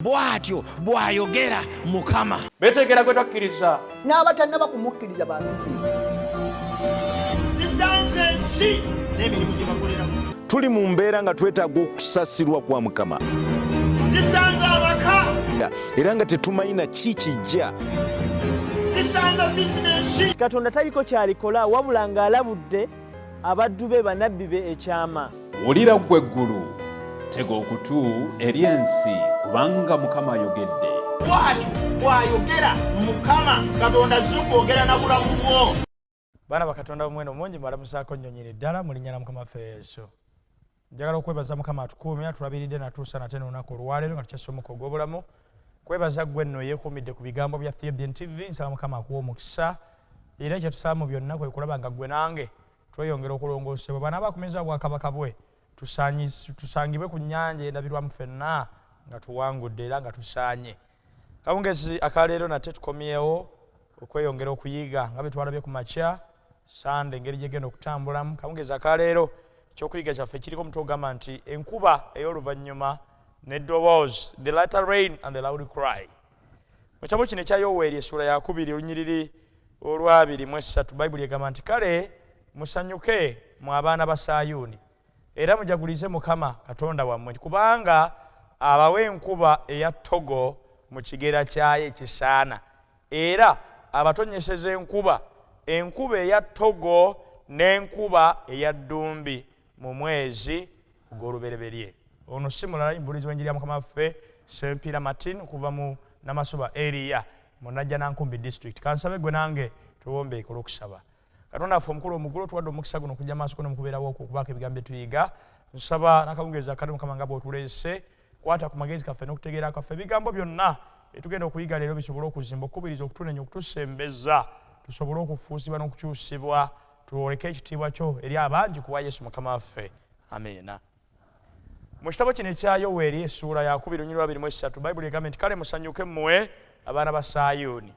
Bw'atyo bw'ayogera Mukama. Beetegera gwe twakkiriza. N'abatannaba kumukkiriza bantu be. Zisanze ensi n'emirimu gye bakoleramu. Tuli mu mbeera nga twetaaga okusasirwa kwa Mukama. Zisanze abaka. Era nga tetumanyi na ki kijja. Zisanze bizinensi. Katonda taliko kyalikola wabula ng'alabudde abaddu be bannabbi be ekyama. Wulira ggwe eggulu, tega okutu eri ensi, kubanga Mukama ayogedde. Bw'atyo bw'ayogera Mukama Katonda azze okwogera na bulamu bwo. Baana ba Katonda omuwendo mungi, mbalamusaako nnyo nnyini ddala mu linnya lya Mukama waffe Yesu. Njagala okwebaza Mukama atukuumye, atulabiridde natuusa nate n'olunaku olwaleero nga tukyassa omukka ogw'obulamu. Kwebaza ggwe nno yeekuumidde ku bigambo bya Theobian TV, nsaba Mukama akuwa omukisa. Era kye tusaba mu byonna kwe kulaba nga ggwe nange tweyongera okulongoosebwa. Bano abakumeza bwakabaka bwe tusangibwe ku nnyanja endabirwamu ffenna nga tuwangudde era nga tusaanye. Kawungezi akaleero nate tukomyewo okweyongera okuyiga nga bwe twalabye ku makya Sande engeri gyegenda okutambulamu. Kawungezi akaleero ekyokuyiga kyaffe kiriko omutwe ogamba nti enkuba ey'oluvannyuma n'eddoboozi, the latter rain and the loud cry. Mu kitabo kino ekya Yoweeri essuula yakubiri olunyiriri olwabiri mu esatu, Bayibuli egamba nti, "Kale musanyuke mu abaana ba Sayuuni era mujagulize Mukama Katonda wammwe, kubanga abawa enkuba eya ttogo mu kigera kyayo ekisaana, era abatonnyeseza enkuba, enkuba eya ttogo n'enkuba eya ddumbi mu mwezi ogw'olubereberye." Ono si mulala, mubuulizi w'enjiri ya Mukama waffe Sempiira Martin okuva mu Namasuba area mu Najjanankumbi District. Kansabe gwe nange tuwombeeke olw'okusaba. Katonda waffe omukulu omugulu, tuwadde omukisa guno okujja maaso kono mukubeerawo okwo okubaako ebigambo byetuyiga. Nsaba nakawungeezi akadde, Mukama, nga bw'otuleese, kwata ku magezi kaffe n'okutegeera kwaffe, ebigambo byonna etugenda okuyiga leero bisobole okuzimba, okukubiriza, okutunenya, okutusembeza, tusobole okufuusibwa n'okukyusibwa, twoleke ekitiibwa kyo eri abangi kuwa Yesu Mukama waffe. Amiina. Mu kitabo kino ekya Yoweeri essuula yakubiri olunyiriri 23, Bayibuli egambye nti, "Kale musanyuke mmwe abaana ba Sayuuni,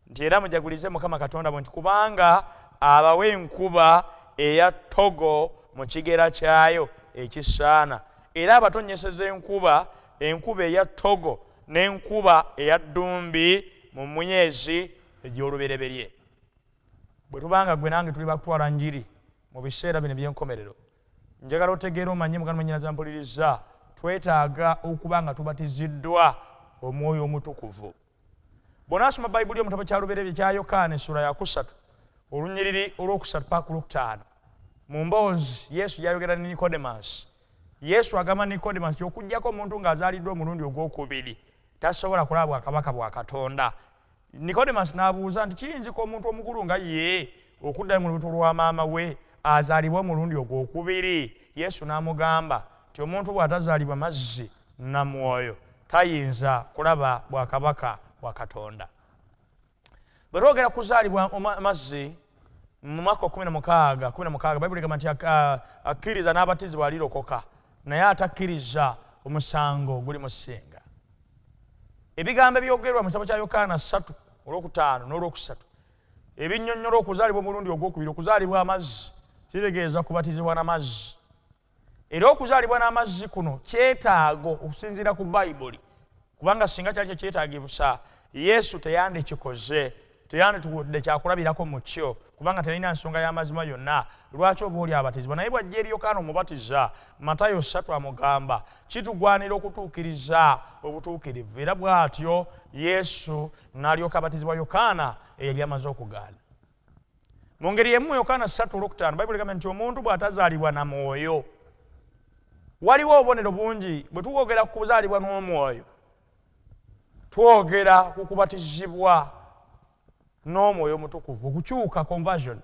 nti era mujagulize Mukama Katonda bwe, nti kubanga abawa enkuba eya ttogo mu kigera kyayo ekisaana, era abatonnyeseza enkuba, enkuba eya ttogo n'enkuba eya ddumbi mu myezi egy'olubereberye." Bwe tubanga gwe nange tuli bakutwala njiri mu biseera bino ebyenkomerero, njagala otegeera omanye, muganda mwennyinaza mpuliriza, twetaaga okuba nga tubatiziddwa Omwoyo Omutukuvu. Bw'onaasoma Bayibuli omutabo kya Lubereberye kya Yokaana essuula yakusatu olunyiriri olwokusatu paka ku lwokutaano, mu mboozi Yesu gyayogera ne Nikodemasi, Yesu agamba Nikodemasi nti okugjako omuntu ng'azaaliddwa omulundi ogwokubiri tasobola kulaba bwakabaka bwa Katonda. Nikodemasi n'abuuza nti, "Kiyinzika omuntu omukulu nga ye okuddayo mu lubuto lwa maama we azaalibwe omulundi ogwokubiri?" Yesu n'amugamba nti omuntu bw'atazaalibwa mazzi na mwoyo tayinza kulaba bwakabaka bwa Katonda. Bwe twogera kuzaalibwa amazzi, mu mwaka 16:16 Bayibuli egamba nti akkiriza n'abatizibwa alirokoka, naye atakkiriza omusango guli musinga. Ebigambo ebyogerwa mu kitabo kya Yokaana 3 olwokutaano n'olwokusatu ebinnyonnyola okuzaalibwa omulundi ogwokubiri, okuzaalibwa amazzi kitegeeza kubatizibwa n'amazzi, era okuzaalibwa n'amazzi kuno kyetaago okusinziira ku Bayibuli, kubanga singa kyali kyekyetaagisa Yesu teyandikikoze, teyandituwadde kyakulabirako mu kyo, kubanga terina nsonga y'amazima yonna lwaki oba oli abatizibwa. Naye bw'ajja eri Yokaana Omubatiza, Matayo 3 amugamba kitugwanira okutuukiriza obutuukirivu, era bw'atyo Yesu n'alyoka abatizibwa Yokaana eyali amaze okugaana. Mu ngeri emu, Yokaana 3 olwokutaano Bayibuli egamba nti omuntu bw'atazaalibwa na mwoyo. Waliwo obubonero bungi. Bwe tuwogera ku kuzaalibwa n'omwoyo, twogera ku kubatizibwa n'Omwoyo Omutukuvu, okukyuka, conversion.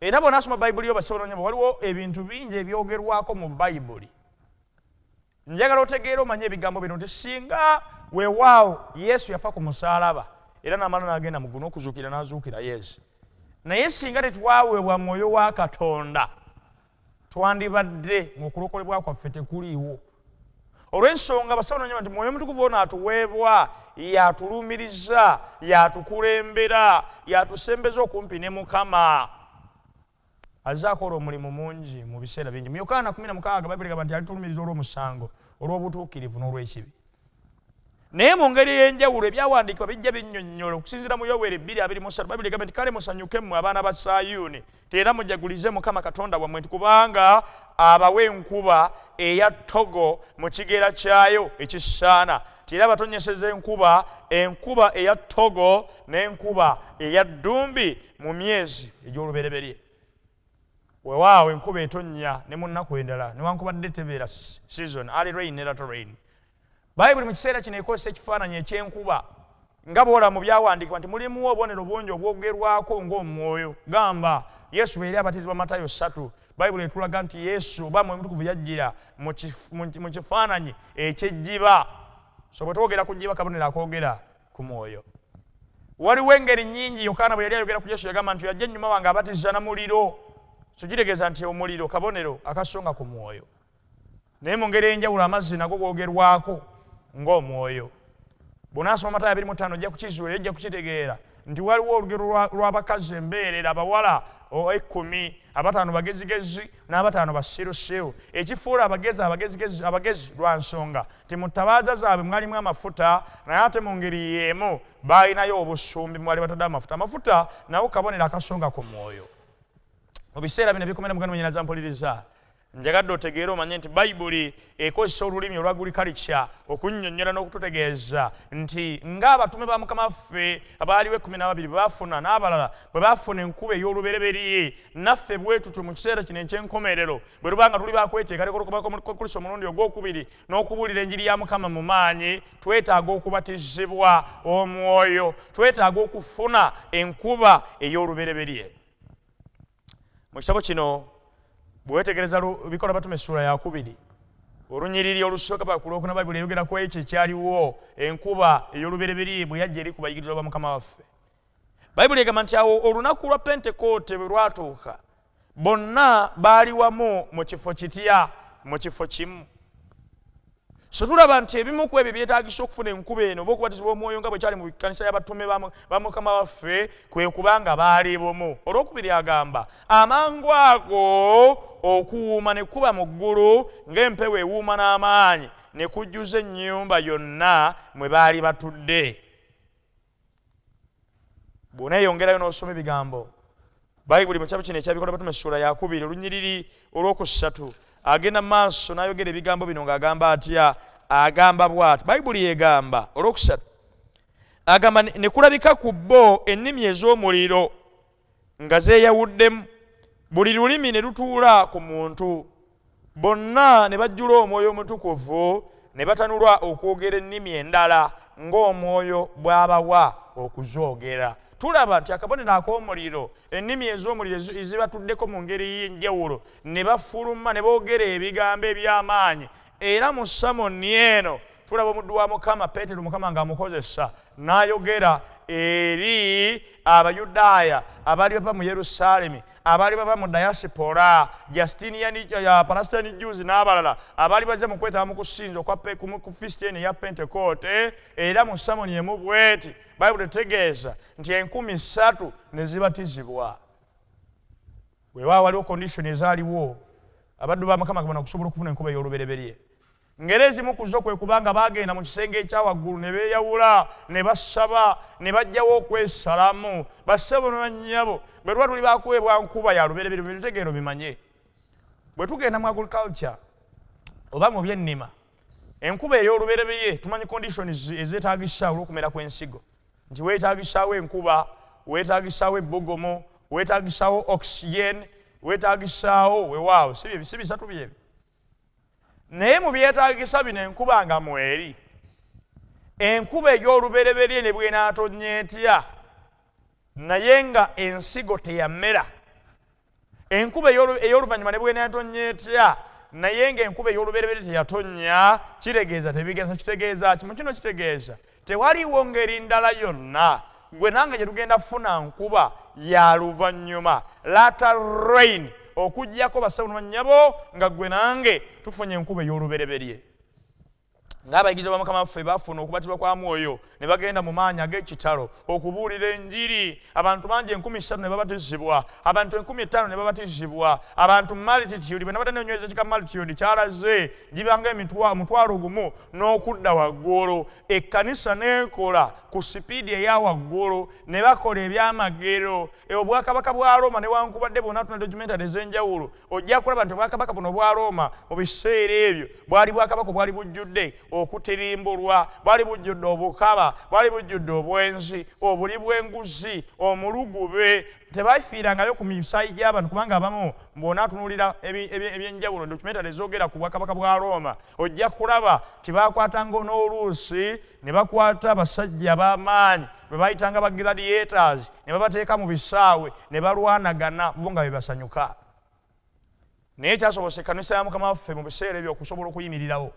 Era bw'onaasoma Bayibuli yo, basobola, waliwo ebintu bingi ebyogerwako mu Bayibuli. Njagala otegeere omanye ebigambo bino nti singa weewaawo Yesu yafa ku musaalaba era n'amala n'agenda mu ggulu n'okuzuukira n'azuukira Yesu, naye singa tetwaweebwa mwoyo wa Katonda twandibadde ng'okulokolebwa kwaffe tekuliiwo, olw'ensonga basawo nti Mwoyo Omutukuvu ono atuweebwa yatulumiriza, yatukulembera, yatusembeza okumpi ne Mukama. Azze akola omulimu mungi mu biseera bingi. Mu Yokaana 16 Bayibuli egamba nti alitulumiriza olw'omusango, olw'obutuukirivu n'olw'ekibi. Naye mu ngeri ey'enjawulo ebyawandiikibwa bijja binnyonnyola okusinziira mu Yoweri 2:23 Bayibuli egamba nti kale musanyuke mmwe abaana ba Sayuuni, era mujagulize Mukama Katonda wammwe nti kubanga abawa enkuba eya ttogo mu kigera kyayo ekisaana. Nti era abatonyeseza enkuba, enkuba eya ttogo n'enkuba eya ddumbi mu myezi egy'olubereberye. Weewaawo enkuba etonnya ne mu nnaku endala newankubadde tebeera season, early rain ne latter rain. Bayibuli mu kiseera kino ekozesa ekifaananyi eky'enkuba nga bw'olaba mu byawandiikibwa nti mulimu obubonero bungi obwogerwako ng'omwoyo. Gamba Yesu bwe yali abatizibwa Matayo 3, Bayibuli etulaga nti Yesu oba Mwoyo Mutukuvu yajjira mu kifaananyi eky'ejjiba. So bwe twogera ku jjiba kabonero akoogera ku mwoyo. Waliwo engeri nnyingi Yokaana bwe yali ayogera ku Yesu yagamba nti yajja ennyuma wange abatiza na muliro. So kitegeeza nti omuliro kabonero akasonga ku mwoyo. Naye mu ngeri ey'enjawulo amazzi nago googerwako ng'omwoyo. Bw'onaasoma Matayo 25 ojja kukizuula, ojja kukitegeera nti waliwo olugero lw'abakazi embeerera abawala 10, 5 bagezigezi n'abataano basirusiru. Ekifuula abagezi abagezigezi abagezi lwa nsonga nti mu ttabaaza zaabwe mwalimu amafuta, naye ate mu ngeri y'emu baalinayo obusumbi mwali batadde amafuta. Amafuta nawo kabonero akasonga ku mwoyo. Mu biseera bino ebikomera muganda mwennyinaza mpuliriza, njagadde otegeere omanye nti Bayibuli ekozesa olulimi olwa agriculture okunnyonnyola n'okututegeeza nti ng'abatume ba Mukama waffe abaaliwo 12 bwe baafuna n'abalala bwe baafuna enkuba ey'olubereberye, naffe bwe tutyo mu kiseera kino eky'enkomerero bwe tuba nga tuli bakweteekateeka okukomawo Kristo omulundi ogwokubiri n'okubuulira enjiri ya Mukama mu maanyi, twetaaga okubatizibwa omwoyo, twetaaga okufuna enkuba ey'olubereberye. Mu kitabo kino bwe weetegereza Bikolwa Batume ssuula ya 2 olunyiriri olusooka paka ku lwokuna, Bayibuli eyogera ku ekyo ekyaliwo enkuba ey'olubereberye bwe yajja eri ku bayigirizwa ba Mukama waffe. Bayibuli egamba nti awo olunaku lwa Pentekoote bwe lwatuuka, bonna baali wamu mu kifo kitya? Mu kifo kimu. So tulaba nti ebimu ku ebyo byetaagisa okufuna enkuba eno oba okubatizibwa omwoyo nga bwe kyali mu kkanisa y'abatume ba Mukama waffe kwe kubanga baali bumu. Olwokubiri agamba amangu ago okuwuuma ne kuba mu ggulu ng'empewo ewuuma n'amaanyi ne kujjuza ennyumba yonna mwe baali batudde. Bw'oneeyongerayo n'osoma ebigambo Bayibuli mu kitabo kino ekya Bikolwa Batume ssuula ya 2 olunyiriri olwokusatu agenda maaso n'ayogera ebigambo bino ng'agamba atya? Agamba bw'ati. Bayibuli egamba olwokusatu agamba ne kulabika ku bo ennimi ez'omuliro nga zeeyawuddemu, buli lulimi ne lutuula ku muntu, bonna ne bajjula Omwoyo Omutukuvu ne batanulwa okwogera ennimi endala ng'Omwoyo bw'abawa okuzoogera. Tulaba nti akabonero ak'omuliro, ennimi ez'omuliro ezibatuddeko mu ngeri y'enjawulo ne bafuluma ne boogera ebigambo eby'amaanyi. Era mu samoni eno tulaba omuddu wa Mukama Peetero, Mukama ng'amukozesa n'ayogera eri Abayudaaya abaali bava mu Yerusaalemi, abaali bava mu diaspora, Justinian, Palestine Jews n'abalala abaali bazze mu kwetaba mu kusinza okwa ku feast eno eya Pentekoote. Era mu samoni emu bw'eti Bayibuli etegeeza nti 3,000 ne zibatizibwa. Weewaawo waliwo condition ezaaliwo abaddu ba Mukama kabona okusobola okufuna enkuba ey'olubereberye. Ngeri ezimu ku zo kwe kubanga baagenda mu kisenge ekya waggulu ne beeyawula ne basaba ne baggyawo okwesalamu. Bassebo ne bannyabo, bwe tuba tuli bakuweebwa nkuba ya lubereberye, bitegeero bimanye. Bwe tugenda mu agriculture oba mu byennima, enkuba ey'olubereberye tumanyi conditions ezeetaagisa olw'okumera kw'ensigo. Nti weetaagisaawo enkuba, weetaagisaawo ebbugumu, weetaagisaawo oxygen, weetaagisaawo weewaawo, si bisatu byebyo. Naye mu byetaagisa bino enkuba nga mweri, enkuba ey'olubereberye ne bw'enaatonnya etya, naye nga ensigo teyamera. Enkuba ey'oluvannyuma ne bw'enaatonnya etya, naye ng'enkuba ey'olubereberye teyatonnya, kitegeeza tebigesa. Kitegeeza ki? Mu kino kitegeeza tewaliwo ngeri ndala yonna gwe nange gye tugenda kufuna nkuba ya luvannyuma, latter rain, okuggyako bassebo ne bannyabo nga gwe nange tufunye enkuba ey'olubereberye. Ng'abayigirizwa ba Mukama waffe bafuna okubatibwa kwa Mwoyo ne bagenda mu maanyi ag'ekitalo okubuulira enjiri, abantu bangi 3000 ne babatizibwa, abantu 5000 ne babatizibwa, abantu multitude bwe nabadde nnyonyoza ekika multitude kyalaze gibanga 10,000 n'okudda waggulu. Ekkanisa n'ekola ku sipiidi eya waggulu ne bakola ebyamagero. Obwakabaka bwa Roma newankubadde bwonna tuna documentary ez'enjawulo, ojja kulaba nti obwakabaka buno obwa Roma mu biseera ebyo bwali bwakabaka obwali bujjudde okutirimbulwa, bwali bujjudde obukaba, bwali bujjudde obwenzi, obuli bw'enguzi, omulugube. Tebafiirangayo ku misaayi gy'abantu, kubanga abamu bw'onaatunuulira ebyenjawulo documentary ezoogera ku bwakabaka bwa Roma, ojja kulaba tibakwatanga n'oluusi ne bakwata abasajja ab'amaanyi bwe bayitanga ba gladiators ne babateeka mu bisaawe ne balwanagana bo nga be basanyuka. Naye kyasobose ekkanisa ya Mukama waffe mu biseera ebyo okusobola okuyimirirawo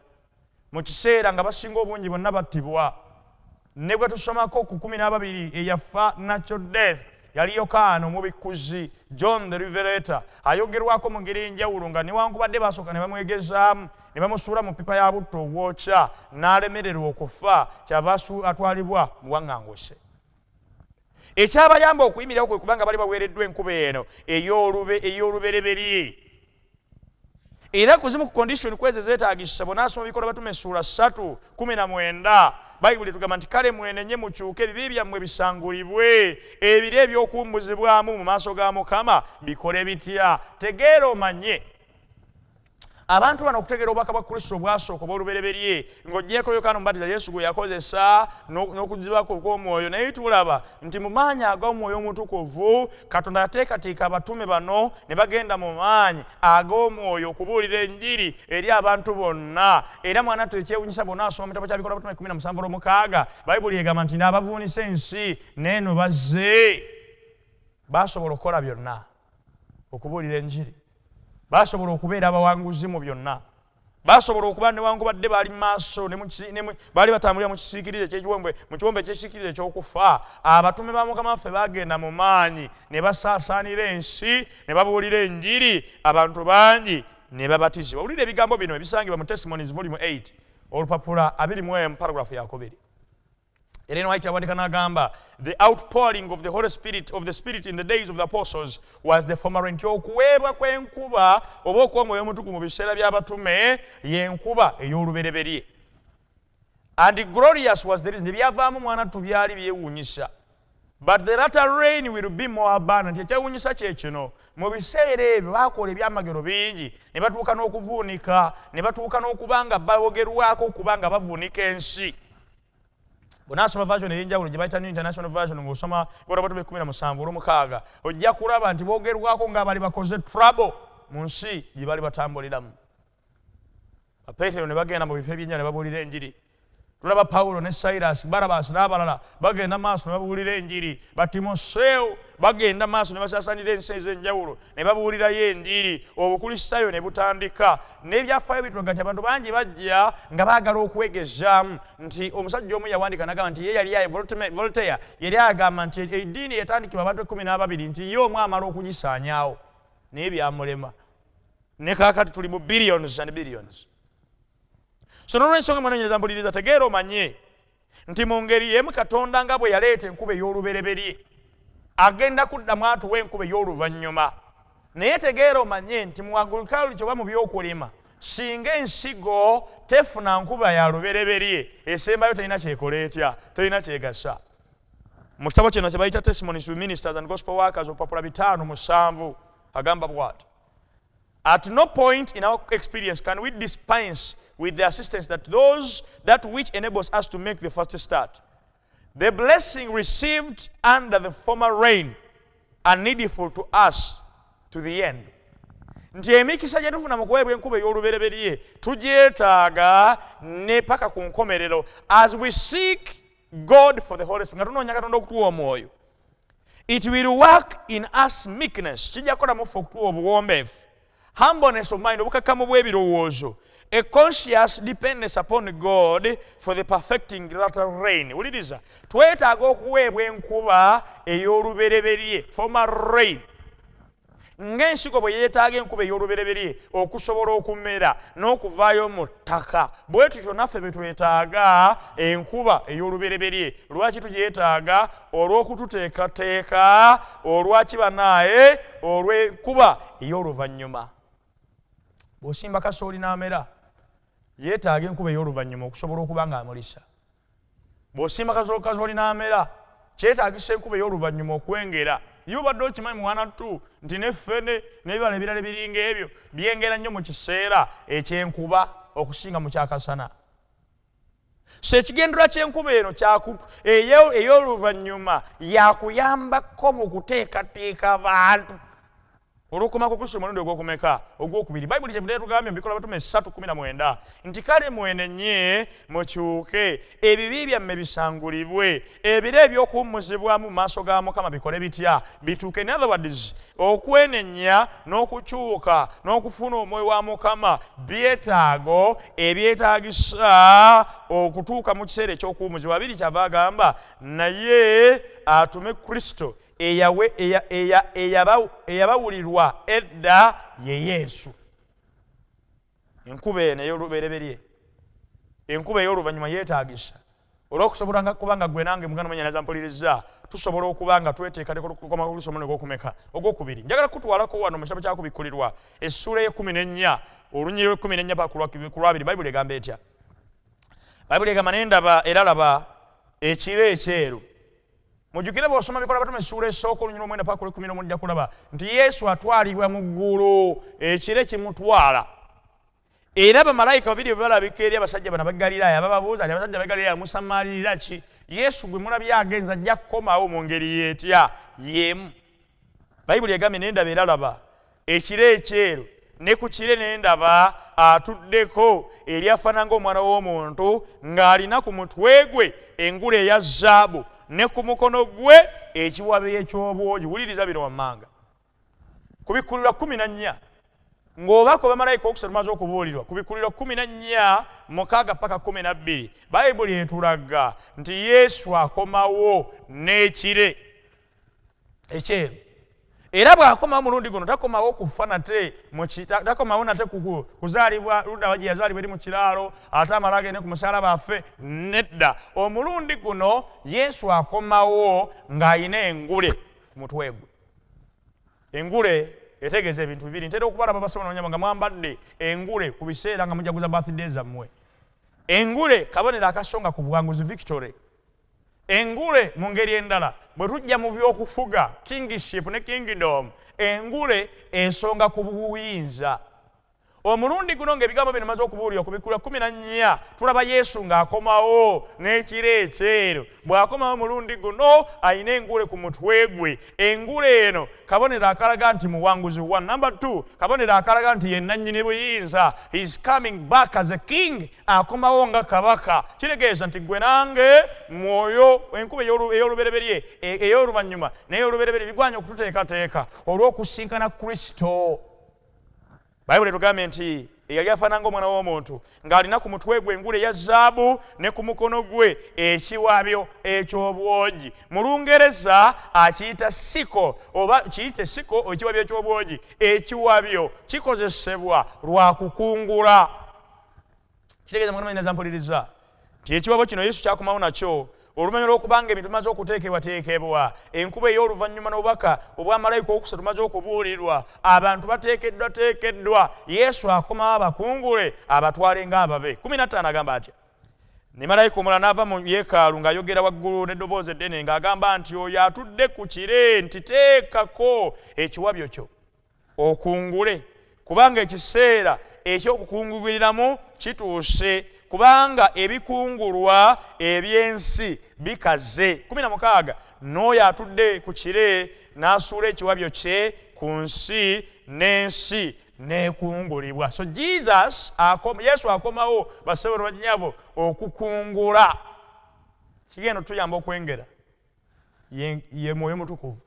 mu kiseera nga basinga obungi bonna battibwa. Ne bwe tusomako ku 12 eyafa natural death yali Yokaana omubikkuzi, John the Revelator, ayogerwako mu ngeri enjawulo nga newankubadde basooka ne bamwegezaamu ne bamusuula mu ppipa ya butto obwokya n'alemererwa okufa, kyava atwalibwa mu waŋŋanguse. Ekyabayamba okuyimirirawo kwe kubanga bali baweereddwa enkuba eno ey'olubereberye. Era ku zimu ku condition kwezi zeetaagisa, bw'onaasoma Bikolwa Batume essuula 3:19, Bayibuli etugamba nti kale mwenenye mukyuke, ebibi byammwe bisangulibwe, ebiro eby'okuwummuzibwamu mu maaso ga Mukama bikole bitya. Tegeera omanye abantu bano okutegeera obubaka bwa Kristo obwasooka obw'olubereberye ng'oggyeeko Yokaana Omubatiza Yesu gwe yakozesa n'okugibwako okw'omwoyo, naye tulaba nti mu maanyi ag'Omwoyo Omutukuvu Katonda yateekateeka abatume bano ne bagenda mu maanyi ag'omwoyo okubuulira enjiri eri abantu bonna. Era mwana ttu ekyewuunyisa, bw'onaasoma mu kitabo kya Bikolwa Batume 17:6, Bayibuli egamba nti n'abavuunisa ensi n'eno bazze. Baasobola okukola byonna okubuulira enjiri, basobola okubeera abawanguzi mu byonna, basobola okuba newankubadde baali mu maaso baali batambulira mu kisiikirize eky'ekiwonvu, mu kiwonvu eky'ekisiikirize eky'okufa. Abatume ba Mukama waffe baagenda mu maanyi ne basaasaanira ensi ne babuulira enjiri, abantu bangi ne babatizibwa. Wulira ebigambo bino ebisangibwa mu Testimonies volume 8 olupapula 21 paragraph yakubiri. Ellen White awandika n'agamba, the outpouring of the Holy Spirit of the Spirit in the days of the apostles was the former rain. Nti okuweebwa kw'enkuba oba okuwa Omwoyo Omutukuvu mu biseera by'abatume y'enkuba ey'olubereberye. And glorious was the reason. Ebyavaamu mwana ttu byali byewuunyisa. But the latter rain will be more abundant. Ekyewuunyisa kye kino, mu biseera ebyo baakola ebyamagero bingi ne batuuka n'okuvuunika, ne batuuka n'okuba nga boogerwako okuba nga bavuunika ensi. Bw'onaasoma version ey'enjawulo gye bayita New International Version, ng'osoma Bikolwa Batume 17:6, ojja kulaba nti boogerwako ng'abali bakoze trouble mu nsi gye bali batambuliramu. Bapeetero ne bagenda mu bifo ebyenjawulo ne babuulira enjiri. Tulaba Pawulo ne Silas, Barabasi n'abalala bagenda maaso ne babuulira enjiri. Batimoseewo bagenda maaso ne basaasaanira ensi ez'enjawulo ne babuulirayo enjiri. Obukulisitaayo ne butandika. N'ebyafaayo bitulaga nti abantu bangi bajja nga baagala okwegezaamu. Nti omusajja omu yawandiika n'agamba nti ye yali Voltaire yali agamba nti eddiini yatandikibwa abantu 12 nti ye omu amala okugisaanyaawo, naye byamulema. Ne kaakati tuli mu billions and billions. So n'olwensonga mwanonyereza mpuliriza, tegeera omanye nti mu ngeri emu Katonda nga bwe yaleeta enkuba ey'olubereberye agenda kuddamu atuwa enkuba ey'oluvannyuma. Naye tegeera omanye nti mu agriculture oba mu by'okulima, singa ensigo tefuna nkuba ya lubereberye, esembayo terina kyekola etya, terina kyegasa. Mu kitabo kino kye bayita Testimonies to Ministers and Gospel Workers, olupapula 57, agamba bw'ati: At no point in our experience can we dispense with the assistance that those that which enables us to make the first start. The blessing received under the former rain are needful to us to the end. Nti emikisa gye tufuna mu kuweebwa enkuba ey'olubereberye tugyetaaga ne paka ku nkomerero. As we seek God for the Holy Spirit, nga tunoonya Katonda okutuwa omwoyo, it will work in us meekness, kijja kukola mu ffe okutuwa obuwombeefu, humbleness of mind, obukakkamu bw'ebirowoozo, a conscious dependence upon God for the perfecting latter rain. Wuliriza, twetaaga okuweebwa enkuba ey'olubereberye, former rain. Ng'ensigo bwe yeetaaga enkuba ey'olubereberye okusobola okumera n'okuvaayo mu ttaka, bwe tutyo naffe bwe twetaaga enkuba ey'olubereberye. Lwaki tugyetaaga? Olw'okututeekateeka olwaki banaaye olw'enkuba ey'oluvannyuma. Bw'osimba kasooli n'amera, yeetaaga enkuba ey'oluvannyuma okusobola okuba ng'amulisa. Bw'osimba kasooli n'amera, kyetaagisa enkuba ey'oluvannyuma okwengera. Ye obadde okimanyi mwana ttu nti ne ffene n'ebibala ebirala ebiringa ebyo byengera nnyo mu kiseera eky'enkuba okusinga mu kyakasana. So ekigendererwa ky'enkuba eno ey'oluvannyuma yakuyambako mu kuteekateeka bantu olw'okukomako Kristo omulundi ogw'okumeka? Ogw'okubiri. Bayibuli kyevudde etugambye mu Bikolwa Abatume 3:19 nti kale mwenenye mukyuke, ebibi byammwe bisangulibwe, ebiro eby'okuwummuzibwamu mu maaso ga Mukama bikole bitya? Bituuke. In other words, okwenenya n'okukyuka n'okufuna omwoyo wa Mukama byetaago ebyetaagisa okutuuka mu kiseera eky'okuwummuzibwa. Abiri kyava agamba naye atume Kristo eyabawulirwa edda ye Yesu. Enkuba eno ey'olubereberye, enkuba ey'oluvannyuma yeetaagisa olw'okusobola kubanga ggwe nange muganda mwannyinaze mpuliriza, tusobola okuba nga tweteekateeka okukoma ku lusoma ogw'okumeka ogw'okubiri. Njagala kutwalako wano mu kitabo kya Kubikkulirwa essuula ey'ekkumi n'ennya, olunyiriri lw'ekkumi n'ennya paka ku lwabiri. Bayibuli egamba etya? Bayibuli egamba, nendaba era laba ekire ekyeru. Mujjukire bw'osoma Bikolwa Abatume essuula esooka olunyiriri 9 paka ku lw'ekkumi n'omu, ojja kulaba nti Yesu atwalibwa mu ggulu, ekire kimutwala, era bamalayika babiri bwe balabika eri abasajja bano ab'e Ggaliraaya, bababuuza nti, abasajja b'e Ggaliraaya, musamaalirira ki? Yesu gwe mulabye agenza ajja kukomawo mu ngeri yeetya y'emu. Bayibuli egambye, nendaba era laba ekire ekyeru, ne ku kire nendaba atuddeko eryafaanana ng'omwana w'omuntu, ng'alina ku mutwe gwe engule eya zaabu, ne ku mukono gwe ekiwabe eky'obwogi. Wuliriza bino wammanga. Kubikkulirwa 14, ng'obaka bamalayika okusatu maze okubuulirwa, kubikkulirwa 14:6 paka 12, Bayibuli etulaga nti Yesu akomawo n'ekire ekyeru. Era bw'akomawo mulundi guno takomawo kufa nate, takomawo nate kuzaalibwa ludda gye yazaalibwa eri mu kiraalo ate amala agende ku musalaba afe. Nedda, omulundi guno Yesu akomawo ng'alina engule ku mutwe gwe. Engule etegeeza ebintu bibiri. Ntera okubalaba basobola nonyama nga mwambadde engule ku biseera nga mujaguza birthday zammwe. Engule kabonero akasonga ku buwanguzi, victory. Engule mu ngeri endala, bwe tujja mu by'okufuga, kingship ne kingdom, engule esonga ku buyinza. Omulundi guno ng'ebigambo bino maze okubuulira, okubikkulwa 14, tulaba Yesu ng'akomawo n'ekire ekyeru. Bw'akomawo omulundi guno alina engule ku mutwe gwe. Engule eno kabonero akalaga nti muwanguzi, one. Number two, kabonero akalaga nti ye nannyini buyinza. He is coming back as a king, akomawo nga kabaka. Kitegeeza nti gwe nange mwoyo enkuba ey'olubereberye, ey'oluvannyuma n'ey'olubereberye bigwanya okututeekateeka olw'okusinkana Kristo. Bayibuli etugambye nti eyali afaanana ng'omwana w'omuntu, ng'alina ku mutwe gwe engule eya zaabu, ne ku mukono gwe ekiwabyo eky'obwogi. Mu Lungereza akiyita sickle, oba kiyite sickle, ekiwabyo eky'obwogi. Ekiwabyo kikozesebwa lwa kukungula. Kitegeeza mwana mpuliriza nti ekiwabo kino Yesu kyakomawo nakyo oluvannyuma lw'okubanga ebintu bimaze okuteekebwateekebwa, enkuba ey'oluvannyuma n'obubaka obwamalayika okusatu tumaze okubuulirwa, abantu bateekeddwa teekeddwa. Yesu akomawo abakungule abatwale ng'ababe. 15 agamba atya? Ne malayika omulala n'ava mu yeekaalu ng'ayogera waggulu n'eddoboozi eddene ng'agamba nti oyo atudde ku kire nti, teekako ekiwabyo kyo okungule, kubanga ekiseera eky'okukunguliramu kituuse, kubanga ebikungulwa eby'ensi bikaze. 16, n'oyo atudde ku kire n'asuula ekiwabyo kye ku nsi, n'ensi n'ekungulibwa. So Jesus Yesu akomawo, bassebo bannyabo, okukungula. Kigenda otuyamba okwengera ye mwoyo mutukuvu.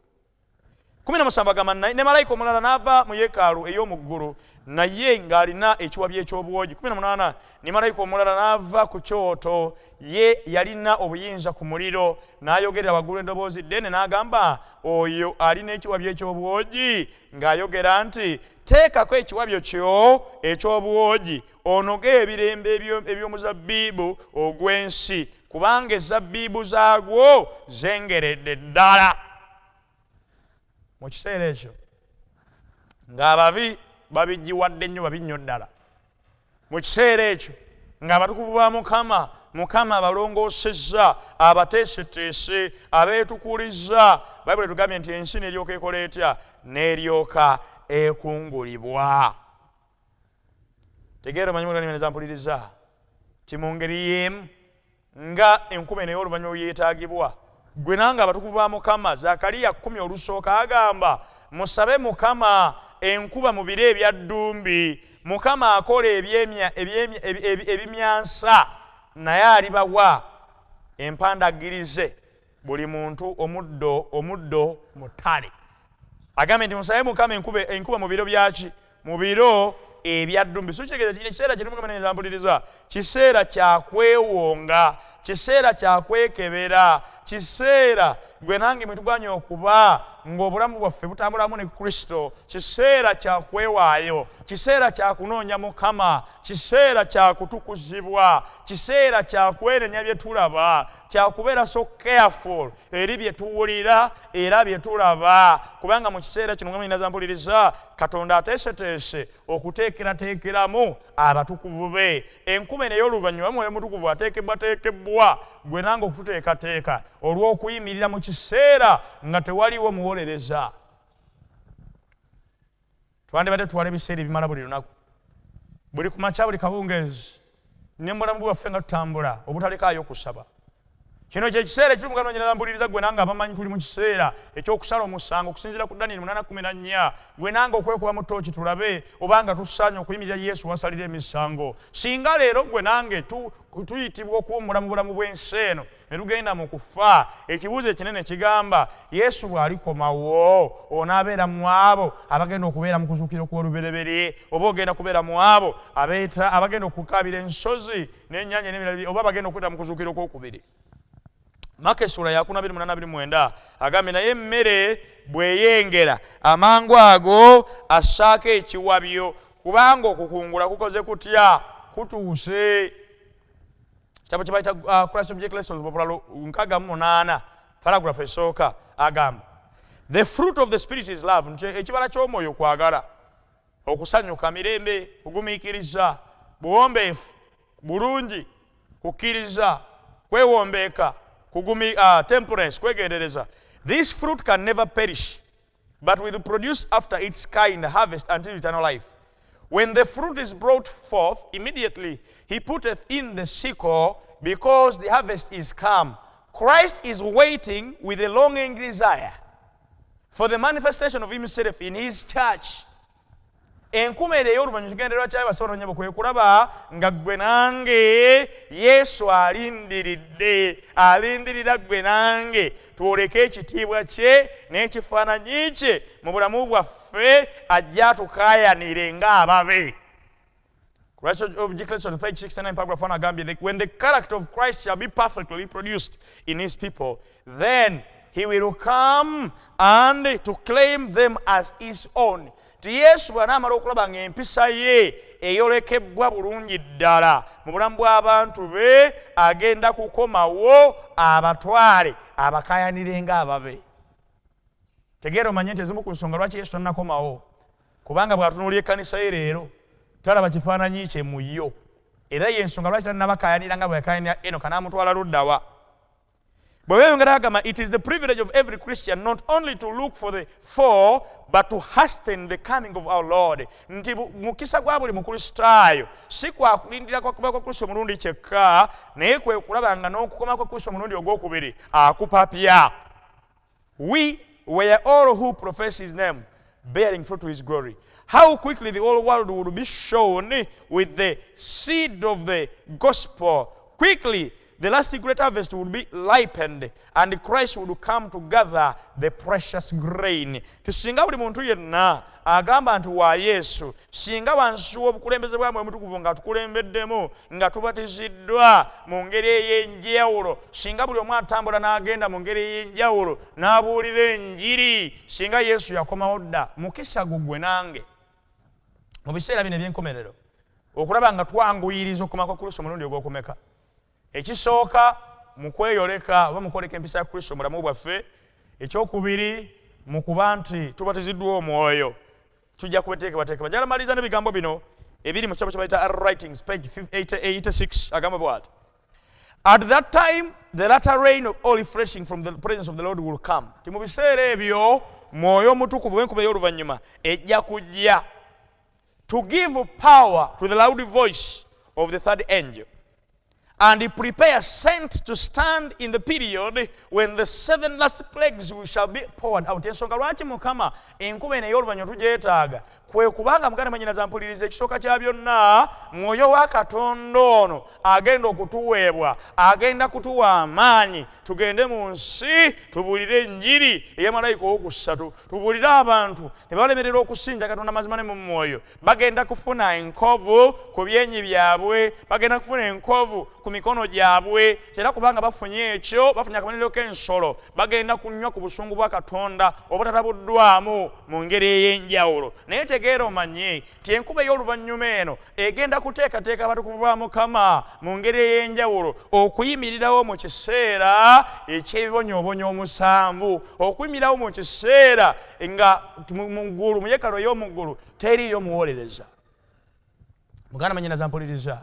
17 agamba, ne malayika omulala n'ava mu yeekaalu ey'omu ggulu, naye ng'alina ekiwabyo eky'obwogi. 18, ne malayika omulala n'ava ku kyoto, ye yalina obuyinza ku muliro, n'ayogerera waggulu eddoboozi ddene n'agamba oyo alina ekiwabyo eky'obwogi, ng'ayogera nti, teekako ekiwabyo kyo eky'obwogi, onoge ebirembe eby'omuzabbibu ogw'ensi, kubanga ezabbibu zaagwo zengeredde ddala. Mu kiseera ekyo ng'ababi babijjiwadde nnyo, babi nnyo ddala. Mu kiseera ekyo ng'abatukuvu ba Mukama, Mukama abalongoosezza, abateeseteese, abeetukulizza. Bayibuli etugambye nti ensi n'eryoka ekola etya? N'eryoka ekungulibwa. Tegeera omanyi muganimeza mpuliriza ti mu ngeri y'emu nga enkuba eno ey'oluvannyuma yeetaagibwa, gwe nange abatukuvu ba Mukama. Zakariya 10 olusooka agamba, musabe Mukama enkuba mu biro ebya ddumbi. Mukama akola ebimyansa, naye alibawa empandagirize buli muntu omuddo mu ttale. Agambye nti musabe Mukama enkuba mu biro byaki? Mu biro ebya ddumbi. So kitegeeza nti ekiseera kino Mukama nayinza mpuliriza, kiseera kya kwewonga, kiseera kya kwekebera, kiseera gwe nange mwe tugwanye okuba ng'obulamu bwaffe butambulamu ne Kristo, kiseera kya kwewaayo, kiseera kya kunoonya Mukama, kiseera kya kutukuzibwa, kiseera kya kwenenya bye tulaba, kya kubeera so careful eri bye tuwulira era bye tulaba, kubanga mu kiseera kino nga mwina zampuliriza, Katonda ateeseteese okuteekerateekeramu abatukuvu be. Enkuba eno ey'oluvannyuma Mwoyo Mutukuvu ateekebwateekebwa gwe nange okututeekateeka olw'okuyimirira mu kiseera nga tewaliwo muwolereza. Twandibadde tutwala ebiseera ebimala buli lunaku, buli ku makya, buli kawungeezi, ne mu bulamu bwaffe nga tutambula obutalekaayo okusaba. Kino kye kiseera ekiri Mukama nnyina mpuliriza, gwe nange abamanyi tuli mu kiseera eky'okusala omusango okusinziira ku Daniel 8:14. Gwe nange okwekuba mu ttooki tulabe obanga tusaanye okuyimirira Yesu wasalira emisango. Singa leero gwe nange tuyitibwa okuwummula mu bulamu bw'ensi eno ne tugenda mu kufa, ekibuuzo ekinene kigamba, Yesu bw'alikomawo onaabeera mu abo abagenda okubeera mu kuzuukira okw'olubereberye, oba ogenda kubeera mu abo abagenda okukaabira ensozi n'ennyanja n'ebirala, oba abagenda okuyita mu kuzuukira okw'okubiri? Maka essula ya 28:29 agambye, naye emmere bw'eyengera amangu ago assaako ekiwabyo, kubanga okukungula kukoze kutya? Kutuuse. Kitabo kye bayita Christ Object Lessons, olupapula 68, paragraph esooka, agamba the fruit of the spirit is love, nti ekibala ky'omwoyo kwagala, okusanyuka, mirembe, kugumiikiriza, buwombeefu, bulungi, kukkiriza, kwewombeeka, temperance, kwegendereza. This fruit can never perish, but will produce after its kind harvest until eternal life. When the fruit is brought forth, immediately he putteth in the sickle, because the harvest is come. Christ is waiting with a longing desire for the manifestation of himself in his church. Enkumerero ey'oluvannyuma kigendererwa kyayo basobola nnyabo kwe kulaba nga ggwe nange Yesu alindiridde, alindirira ggwe nange twoleke ekitiibwa kye n'ekifaananyi kye mu bulamu bwaffe, ajje atukaayanire ng'ababe. Christ of Christ on page 69, paragraph 1 agambye, when the character of Christ shall be perfectly reproduced in his people, then he will come and to claim them as his own. Nti Yesu bw'anaamala okulaba ng'empisa ye eyolekebwa bulungi ddala mu bulamu bw'abantu be, agenda kukomawo abatwale abakaayanire ng'ababe. Tegeera omanye nti ezimu ku nsonga lwaki Yesu tannakomawo, kubanga bw'atunuulira ekkanisa ye leero talaba kifaananyi kye mu yo, era ye nsonga lwaki tannabakaayanira nga bwe yakaayanira Enoka n'amutwala ludda wa. Bwe beeyongera agamba, it is the privilege of every Christian not only to look for the fall, but to hasten the coming of our Lord. Nti mukisa gwa buli Mukristaayo si kwa kulindirira kwa kuba kwa Kristo omulundi kyekka, naye kwe kulaba nga n'okukoma kwa Kristo omulundi ogwokubiri akupapya. We were all who profess his name, bearing fruit to his glory. How quickly the whole world would be shown with the seed of the gospel. Quickly the last great harvest would be ripened and Christ would come to gather the precious grain. Tusinga buli muntu yenna agamba nti wa Yesu, singa wansi w'obukulembeze bwa Mwoyo Mutukuvu nga tukulembeddemu, nga tubatiziddwa mu ngeri ey'enjawulo, singa buli omu atambula n'agenda mu ngeri ey'enjawulo n'abuulira enjiri, singa Yesu yakomawo dda. Mukisa gugwe nange mu biseera bino eby'enkomerero okulaba nga twanguyiriza okukomako Kristo omulundi ogw'okumeka. Ekisooka mu kweyoleka oba mu kwoleka empisa ya Kristo mu bulamu bwaffe. Ekyokubiri mu kuba nti tubatiziddwa omwoyo, tujja kubeteekebwateekebwa. Njagala maliriza n'ebigambo bino ebiri mu kitabo kye bayita Writings, page 86, agamba bw'ati: At that time the latter rain of all refreshing from the presence of the Lord will come. Ti mu biseera ebyo mwoyo omutukuvu w'enkuba ey'oluvannyuma ejja kujja, to give power to the loud voice of the third angel and prepare saints to stand in the period when the seven last plagues shall be poured out. Ensonga lwaki Mukama enkuba eno ey'oluvannyuma tugyetaaga kwe kubanga, muganda mwannyinaze mpuliriza, ekisooka kya byonna mwoyo wa Katonda ono agenda okutuweebwa agenda kutuwa amaanyi tugende mu nsi tubuulire enjiri ey'amalayika owokusatu, tubuulire abantu ne balemerera okusinja Katonda mazima ne mu mwoyo. Bagenda kufuna enkovu ku byenyi byabwe, bagenda kufuna enkovu ku mikono gyabwe, era kubanga bafunye ekyo, bafunye akabonero k'ensolo, bagenda kunywa ku busungu bwa Katonda obutatabuddwamu mu ngeri ey'enjawulo. Naye tegeera omanye nti enkuba ey'oluvannyuma eno egenda kuteekateeka abatukuvu ba Mukama mu ngeri ey'enjawulo okuyimirirawo mu kiseera eky'ebibonyoobonyo omusanvu, okuyimirirawo mu kiseera nga mu ggulu, mu yeekaalu ey'omu ggulu, teriiyo muwolereza. Muganda mwannyinaze mpuliriza,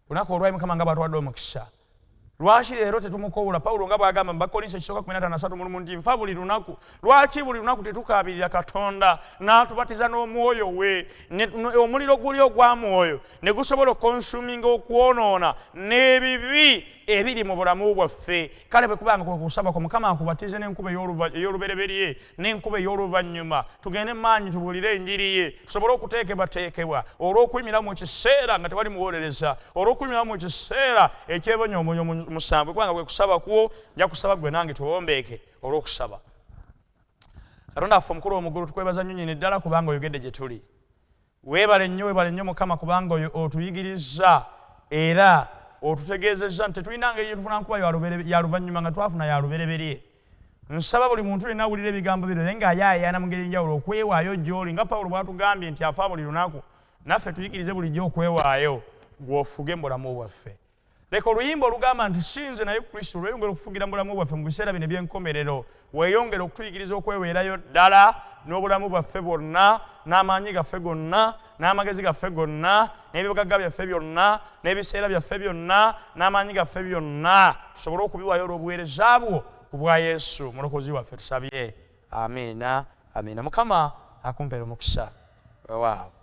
lunaku olwayi Mukama nga bw'atwadde omukisa, lwaki leero tetumukowula? Pawulo nga bw'agamba mu Bakolinso ekisooka 15:31 nti nfa buli lunaku. Lwaki buli lunaku tetukaabirira Katonda n'atubatiza n'omwoyo we, omuliro guli ogwa mwoyo ne gusobola okonsuminga okwonoona n'ebibi ebiri mu bulamu bwaffe? Kale bwe kubanga kwe kusaba kwa Mukama akubatize n'enkuba ey'olubereberye n'enkuba ey'oluvannyuma, tugende maanyi tubuulire enjiri ye, tusobole okuteekebwateekebwa olw'okuyimira mu kiseera nga tewali muwolereza, olw'okuyimira mu kiseera ekyebonyoobonyo musanvu. Kubanga kwe kusaba kwo, nja kusaba gwe nange tuwombeeke olw'okusaba. Katonda waffe omukulu omuggulu, tukwebaza nnyo nnyini ddala kubanga oyogedde gye tuli. Weebale nnyo, weebale nnyo Mukama, kubanga oyo otuyigiriza era otutegeezezza nti tetulina ngeri gye tufuna nkuba ya luvannyuma nga twafuna ya lubereberye. Nsaba buli muntu yenna awulira ebigambo bino naye ng'ayaayaana mu ngeri enjawulo okwewaayo gy'oli, nga Pawulo bw'atugambye nti afa buli lunaku, naffe tuyigirize bulijjo okwewaayo gw'ofuge mu bulamu bwaffe. Leka oluyimba olugamba nti si nze naye Kristo lweyongera okufugira mu bulamu bwaffe mu biseera bino eby'enkomerero. Weeyongere okutuyigiriza okweweerayo ddala n'obulamu bwaffe bwonna, n'amaanyi gaffe gonna, n'amagezi gaffe gonna, n'ebibagagga byaffe byonna, n'ebiseera byaffe byonna, n'amaanyi gaffe byonna, tusobole okubiwaayo olw'obuweereza bwo ku bwa Yesu mulokozi waffe tusabye. Amiina, amiina. Mukama akumpeera omukisa. Weewaawo.